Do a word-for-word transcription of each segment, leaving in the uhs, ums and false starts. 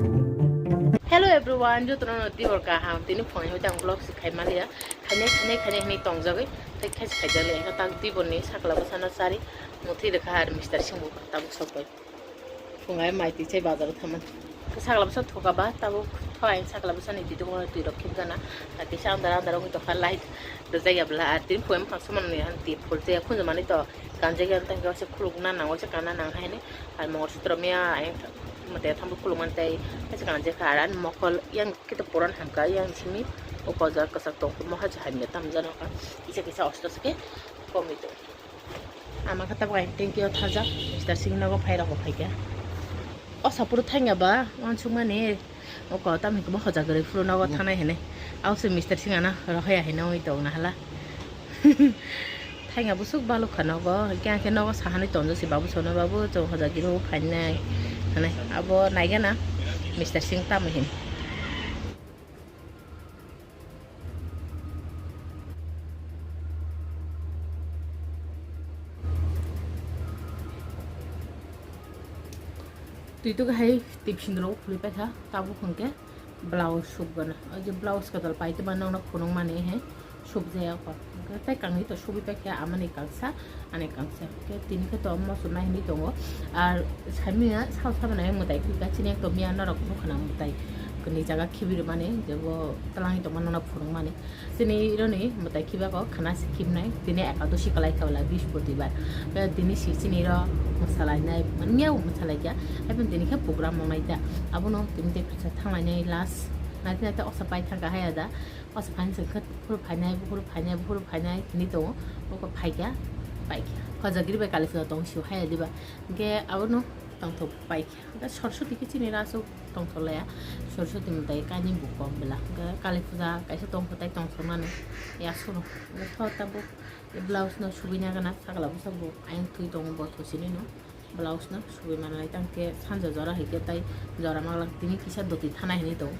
Hello everyone, jotono no tibor kaham. Tini phone hoi tang vlog se khai maliya. Khainai, khainai, khainai hinui tongjagwi. Tei khe se khaijak le, tak tibor ni sakla bwsano chari. Muthwi rwkha ar Mister Singh bo tabuk sokbai. Phungai mai twi chai bazar o thaman. Sakla bwsa thoka ba, tabuk thai sakla bwsa ni twi tongma twi rok khibgana. Ar kisa andar andar wngwi tokha light rwjak ya bwla. Ar tini phungai bwkhak soman ni han twi phul jaya khunju mani to kanjak ya tang khe khuluk na nango se kana nang hai ni. Ar mongol sutro miya ayang mate thambo khuluk man tei kisa kanjak kha. Ar ani mokol yang khe to puran hamkha yang simi o kojar kwchak tong moha jahai miya tam jano kha. Kisa kisa osto se khe komito. Ama khe tabuk aini tanki o thajak, Mister Singh nogo phai rok bo phaikha. O sapuru thangya ba uansukmani, o ko tamni khe bo hojak kwrwi phuru nogo thanai hinwi. Abo se Mister Singh ano rohorya hinwi oi tong nahala. Thangya bwswk balukha nogo, hwnkhe ang khe nogo sahanwi tonjak se babu sono babu chwng hojak gini bo phainai hinwi. Abo naigana Mister Singh tamo hin. Twi twi hai tip sindro khulwi paikha, tabuk hwnkhe blouse sukgana. O je blouse kwtal paitoma nokno phunukmani he sukjaya kho. Hwnkhe tei kangni to sugwi paikha amani kangsa. Ani kangsa khe tini khe to moso nai hinwi tongo. Ar saimanya sao sabo nai mwtai khe chini ekto miya norok nukha na mwtai kwnwi jaga khibi rwmani je bo twlangwi tongma nono phunukmani. Chini roni mwtai khiba kok khana se khibnai tini ekadoshi kwlai kha bwla Brihaspatibar. Khe tini si chini ro mwsalainai manya mwsalai kha. Haibini tini khe program wngnai ta abono tini tei kisa thanglainai last naithe naithe osa pai thangkha haya da. Osa phaini chwng khe buphuru phainai, buphuru phainai, buphuru phainai hinwi tongo. Oko phaikha, paikha. Hojagiri bai Kali puja tong sio haya diba. Hwnkhe abono tongthok paikha. Hwnkhe Soroswti khe chini ro aswk tongthok laya. Soroswti mwtai kainwi bo kom bela. Hwnkhe Kali puja kaisa tongkha tai tongthoknani. Yasono. Hwnkhe tho tabuk blouse no sugui nagana sakla bwsa bo ayang twi tongo bo thosini no. Blouse no sugui manlai tang khe sanja jora hai khe tai jora manglak tini kisa doti thana hinwi tongo.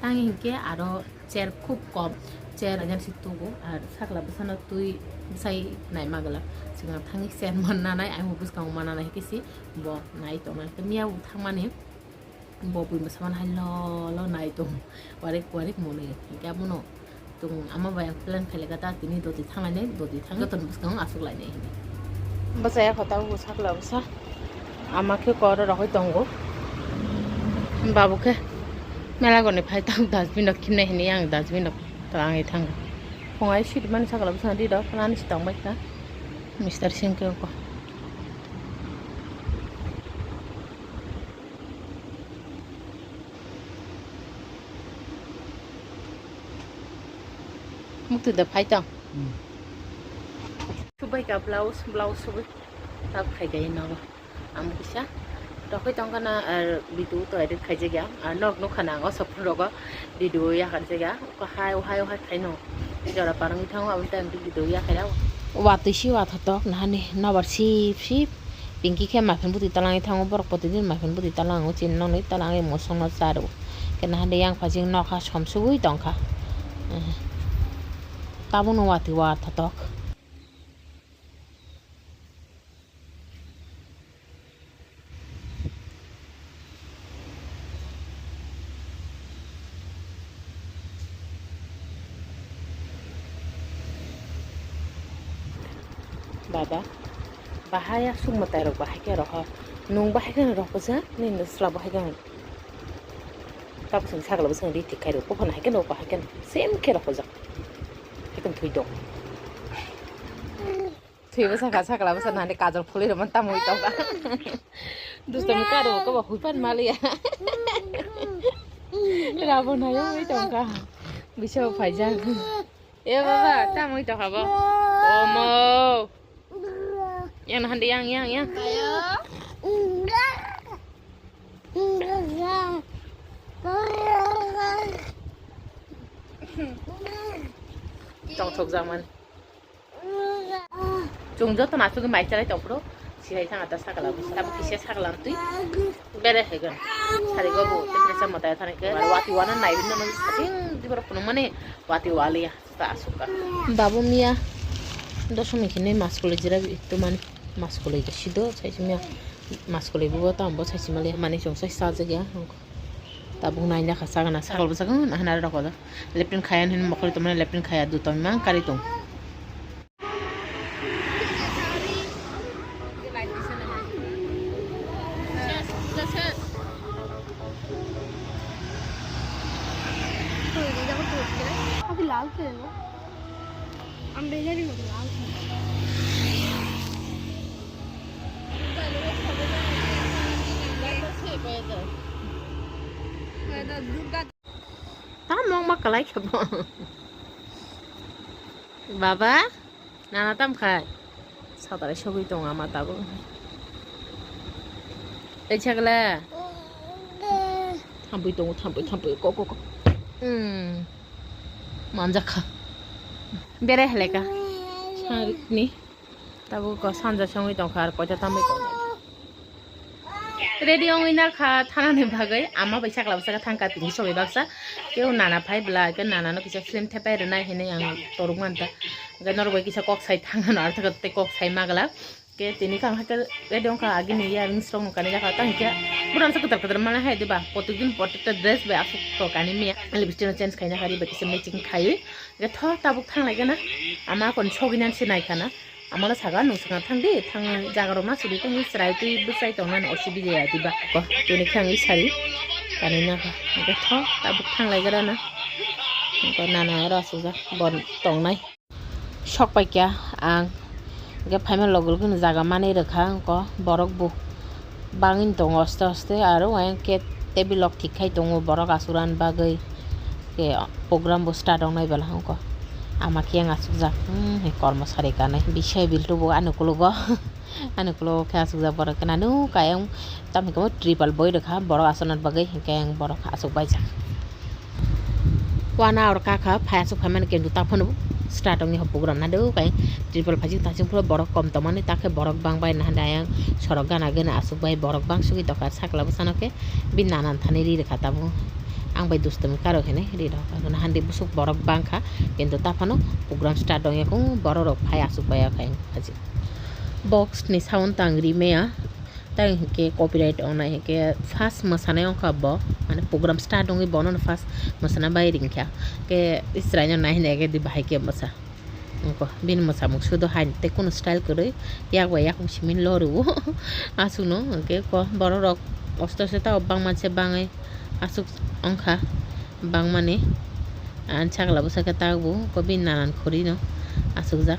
Tang hinkhe aro chair khub kom, chair ajan si tugo ar sakla bwsano twi bwsai nai manglak. Swkang thangwi chair man nanai, ayang bwskango man nanai hai khe si bo nai tongnai. Miya bo thangmani. Bo buima saman hai lo lo nai tong warik warik mwnwi hwnkhe abono tung ama bai ang plan khailai kha ta tini doti thanglainai doti thang jotono bwskango aswk lainai hinwi. Bwsaya kho tabuk sakla bwsa ama khe koro rohoi tongo. Babu khe mela goni phai tang dustbin rok khimnai hinwi ang dustbin rok twlangwi thango. Phungai sitmani sakla bwsa ri rok nani si tongbai kha Mister Singh khe oko. Mukti da phai tong. Hmm. Subai ka blouse, blouse subai. Tak khai ga ino. Am kisa. Rokoi tong kana ar video to edit khai jagya. Ar nok nok khana ngo sopun rogo video ya khan jagya. Ko hai hai hai khai no. Jora parang thango aboni tang video ya khai. Watwi si wathotok nahani nobar sip sip. Pinky khe maphin bwtwi talangwi thango, borok protidin maphin bwtwi talango, chini nokni talangwi mosongno charo. Khe nahande yang phajing nokha somsugwi tongkha. Tabukno watwi wathotok. Baba, bahai aswk mwtai rok bahai khe roho. Nwng bahai khe roho ja, nini swla bahai khe. Tabuk chwng sakla bwswng ri thik khai rw, buphano hai khe roho, hai khe same khe roho jak. Hai khe thwi dong. Thwi bwsa kha sakla bwsa nani kajol phulwi rwmani tamo wi tongkha. Dusto ni karo ko ba hui pan maliya. Rabo nayo wi tongkha. Bisa phaijak. E baba, tamo wi tongkha bo. Omo. Yang hande yang yang yang. Tongthok jaman. Chwng joto no asugwi mai chalai tong phuru, sihai thang ata sakala bwsa, tabuk kisa sakala amtwi bere haigan. Sarigo bo temperature mwtai thani khe, watwi wana nai bini no sating dibor phunukmani watwi waliya, ta asukha. Babu miya dosomik hinwi mas kwlwi jira bi tumani mas kwlwi sido saisi miya mas kwlwi bo tamo bo saisi mali mani chwng sai sajagya. Tabuk naina kha sagana, sakal bwsakang nahana rok kodo. Leptin khaya hin mokol tumani leptin khaya duto mang kari tung. अभी लाल क्यों है वो? हम भेजा नहीं, लाल है। Tamo wngma kwlai khe bo. Baba, nana tam khai? Satare sogwi tongo ama tabuk. Tei chakla? Thampui tongo, thampui, thampui, ko, ko, ko. Hmm. Manjak kha. Berai halai ka. Sarikni. Tabuk ko sanja songwi tongkha, ar koita tamwi tongnai. Ready wngwi nakha thanani bagwi, ama bai sakla bwsakhe thangkha tini sogwi baksa. Keu nana phai bwla, khe nanano kisa film thepai rwnai hinwi ang toruk manta. Hwnkhe norok bai kisa kok sai thangano, arthago tei kok sai magwlak. Khe tini kang hakhe ready wngkha, agini earrings rok nokani jakha, tang hinkhe buran sa kwtal kwtal manwi hai diba, protek din protekta dress bai aswk to kani miya, lipstick no change khaina hari bai kisa matching khaiwi. Hwnkhe tho tabuk thanglaikha na, ama kon sogwi nan se naikha na. Amano saka, "Nwng swkang thang di, thang jaga rok ma sidi, tei chwrai twi bwchai tongnani osubida ya diba?" Ko, tini khe ang i sari kanwi nakha. Hwnkhe tho, tabuk thang lai gra na. Hwnkhe nana oro asukjak, bo tongnai. Sok pai kha ang. Hwnkhe phaima logo logo no jaga manwi rwkha, hwnkhe borok bo. Bangwini tongo aste aste, aro ayang khe table rok thik khai tongo borok asuk rani bagwi. Khe program bo start wngnai bwla hwnkhe. Ama khe ang asukjak, hmm, kormo sari kanwi. Bisai biltu bo ani ukologo, ani ukologo khe asukjak borok khe nanu khe ayang tamni khe triple boi rwkha borok asuk nani bagwi, hwnkhe ayang borok asuk baijak. One hour kakha phai aswk phaimani kintu taphano start wngya program nado kai triple phaising thaising phuru borok kom tongmani takhe borok bang bai nahande ayang sorok gana gana aswk bai borok bang sugwi tongkha sakla bwsano khe bini nanan thani ri rwkha tabuk ang bai dustumi karo hinwi ri rwkha handi bwswk borok bangkha kintu taphano program start wngya kung borok rok phai aswk bai kha box ni sound tang ri maya. Tai hinkhe copyright wngnai hinkhe first mwsanai wngkha bo, mane program start wngwi bono first mwsana bai ringkha. Khe chwraino nai hinai khe di bahai khe mwsa. Wngkha bini mwsamung sudo hai tei kunu style kwrwi yak bai yakung simi lorwo aswkno hinkhe ko borok rok osto se tao bangma se bangwi aswk wngkha. Bangmani, ani sakla bwsakhe tabuk bo bini nanan khorino asukjak.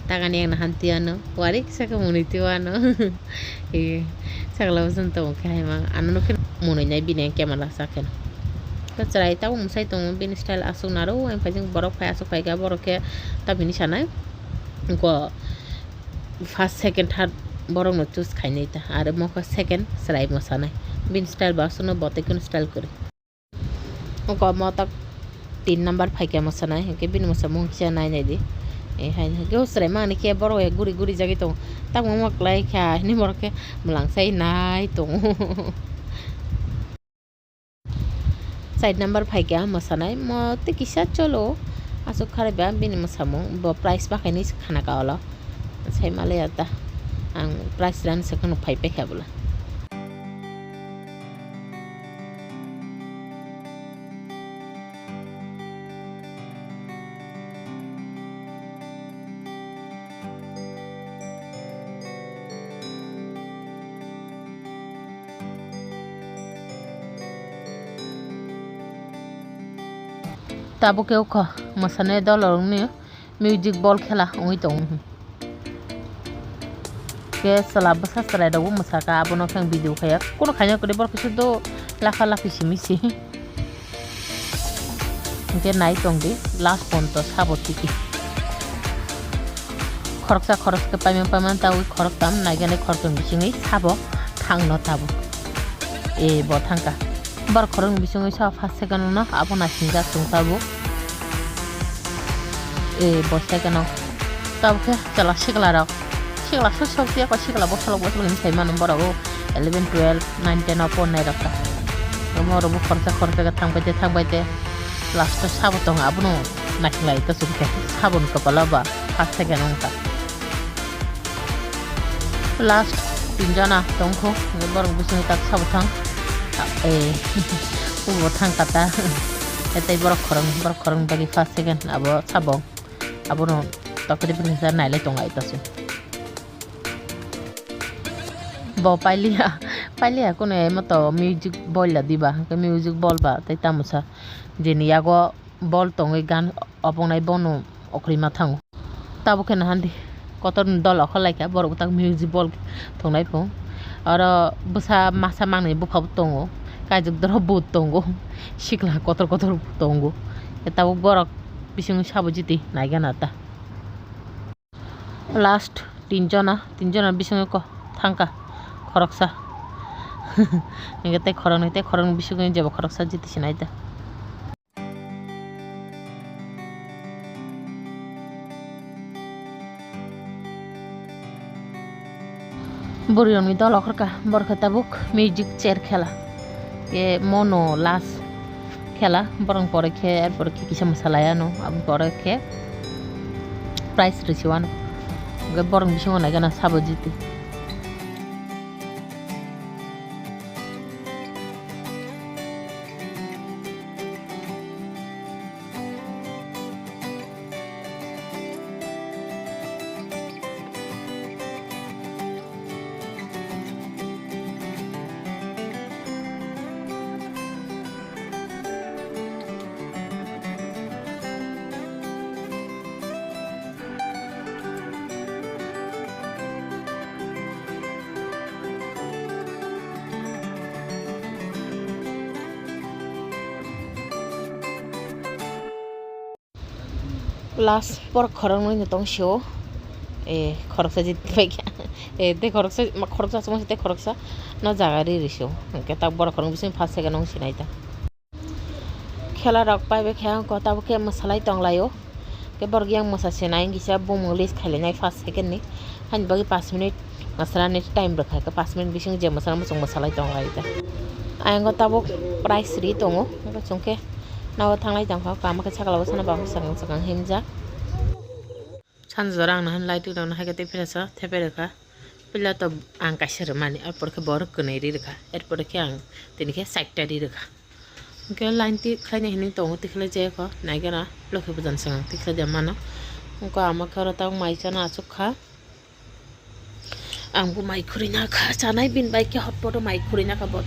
Takani ekna han tiyano, wari kisa khe mwnwi tiwano. Sakla bwsano tongkhe haimang, ano nukhe mwnwi nai bini camera sakheno. Chwrai tabuk mwsai tongo, bini style aswk naro, ang paijak borok phai aswk phaikha, borok khe tabini sanai. Go first, second, third borokno choose khainai ta, aro mokha second chwrai mwsanai. Bini style bo aswkno bo tei kheno style kwrwi. Oko motok tin number phaikha mwsanai, hinkhe bini mwsamung kisa nai nai di. Eh, hai, hinkhe o chwrai mani khe borok ya guri guri jagwi tongo. Tamo wngma kwlai kha, hini borok khe mwlang sai nai tongo. Char number phaikha mwsanai, mo tei kisa cholo. Aswk kharwi ba bini mwsamung, bo price bakhaini khana ka olo. Sai malaya ta, ang price rani swkang no phai paikha bwla. Tabuk khe ukha mwsani dolrokni music ball khela wngwi tongo. Khe chwla bwsa chwrairokbo mwsakha, abono khe ang video khaiya. Kuno khaina kwrwi borok khe sudo lakha lakhi simi si. Hingke nai tongdi last ponto sabo tiki. Khoroksa khoroske paimang paimang tawi khoroktam naiganai khoroktam bisingwi sabo thangno tabuk. E bo thangka. Bar khorokni bisingwi sabo first second no abo naisingjak chwng tabuk. E bo second o tabuk khe chwla sikla rok. Sikla sok sok tiya ko sikla bosolok bosolok hinwi sai mano borok o eleven, twelve, nine, ten o pornai rok ta. Omo rok bo khoroksa khoroksa khe thang bai te thang bai te last o sabo tongo abono naising lai ta chwng khe saboni kwpalo ba first second wng kha. Last tin jona tong kho borok bisingni tak sabo thang. Eh, Ubo thang kata. Tei borok khorang, borok khorang bagwi first, second abo sabong. Abono tokri bini sa nailai tongo ai tose. Bo pailiya, pailiya kuno emo to music boila diba, hwnkhe music bolba tei tamosa jeni yago bol tongwi gan obongnai bono okrima thango. Tabuk khe nahandi kotor ni dol okhor laikha, borok tak music bol tongnai phung. Oro bwsa masa mangnai buphabo tongo, kaijuk doro but tongo, sikla kotor kotor tongo. Tabuk borok bising sabo jiti naigana ta. Last tinjona, tinjona bisingo ko thangka khoroksa. Hingke tei khoroknwi, tei khoroknwi bisingo jebo khoroksa jiti sinai da. Bwrwirokni dol okhorka, borokhe tabuk music chair khela. Ye mono last khela, borok pore khe, er pore khe kisa mwsalai ano, aboni pore khe prize rwsiwano. Hwnkhe borok bisingo naikhe na sabo jiti. Last borok khoroknwi no tong sio. Eh, khoroksa jit pai kha. Eh, tei khoroksa, ma khoroksa chuma tei khoroksa no jaga ri ri sio. Hwnkhe ta borok khoroknwi bising first, second wng sinai ta. Khela rok pai bai khe ang ko tabuk khe mwsalai tong laio. Khe borok yang mwsa sinai wngkisa bumung list khailainai first, second ni. Haini bagwi pash minute mwsarani time rwkha, khe pash minute bising je mwsara muchung mwsalai tong lai ta. Ayang o tabuk prize ri tongo, wngkha chwng khe nogo thanglai tongkha, kama khe sakla o sana bang sakang sakang himjak. Sanjora ang nahan lighting rok no hai khe tei phila sa thepai rwkha. Puila to ang kaisa rwmani, er pore khe borok kwnwi ri rwkha, er pore khe ang tini khe chaita ri rwkha. Hwnkhe line ti khlaina hinwi tongo, tikhlai jaya kho, naigana lokhi puja ni swkang tikhlai jaya mano. Wngkha ama khe oro tabuk mai chana achuk kha. Ang bo mai khurui na kha, chanai bini bai khe hotpot o mai khurui na kha bo.